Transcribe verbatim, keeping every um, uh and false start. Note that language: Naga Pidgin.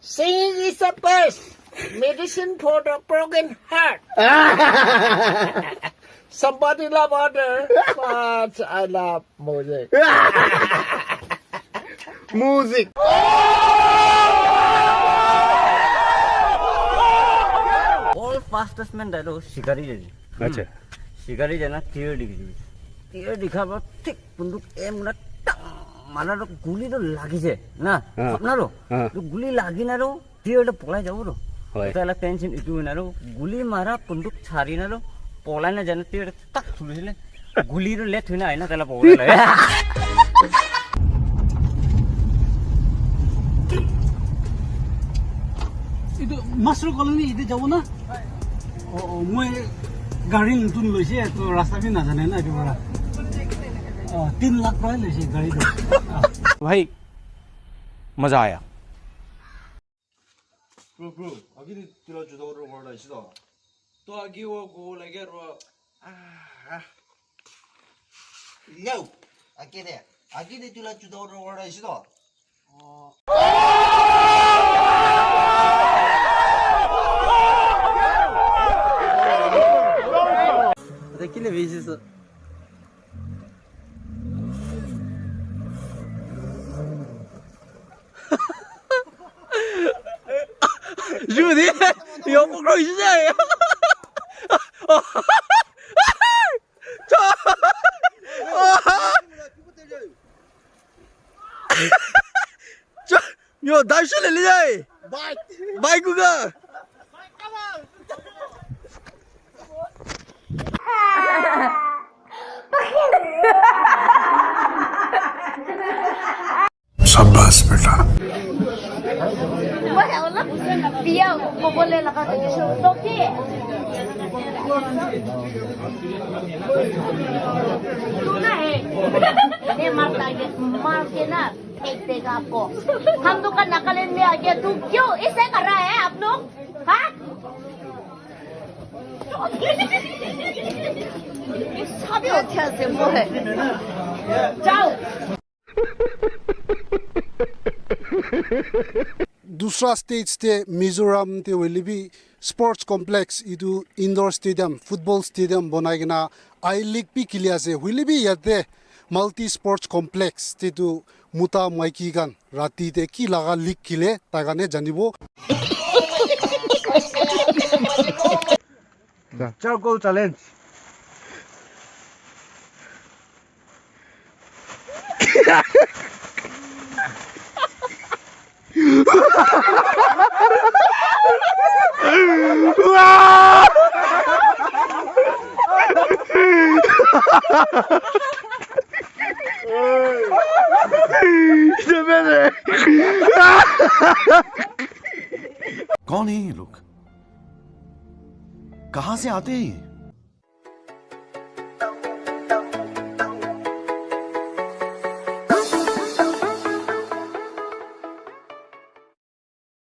Singing is the best medicine for the broken heart. Somebody love water, but I love music. Music. All fastest man dai lo shikari jai. Acha. Shikari jana tir dikhi. Tir dikha ba thik bunduk em na tang mala lo guli lo lagi je na. Ah. Sapna lo. Ah. To guli lagi na lo. Tier to polai jabo to. Hoi. Taila tension itu na lo. Guli mara punduk chari na lo. Polai na jana tier tak thulu sile. Guli to let huina aina taila polai la. Itu Masru Colony itu jabo na? Oh, oh, moi gari nutun loise, to rasta bhi najane na itu para. Oh, tin lakh para loise gari to. Ah. Bhai, maza aaya. Bro, bro, agi de tila juda order kora la isi da. To agi wo go lage ro. Ah, ah. No. Agi de. Agi de tila juda order kora la isi da. Oh. Ate kile bisi so. Judy, yo pokro isi jai. Yo, daisho le le jai. Bike. Bike ko ga. Shabash beta. Moi olop biya kobole laga dekhise. To ki? Tuna hai. Ne maar denge, maar ke na phek dega aapko. Hum log ka Nagaland mein aa gaya, to kyon aisa kar raha hai aap log? Ha? Ye sabhi hota hai, moi. Jao. Dusra states te Mizoram te hoile bi sports complex, itu indoor stadium, football stadium banai kena I League bi khili ase. Hoile bi yate multi sports complex te tu mota maiki khan rati te ki laga league khile tai khan he janibo. Charcoal challenge. कौन है ये लोग? कहाँ से आते हैं ये?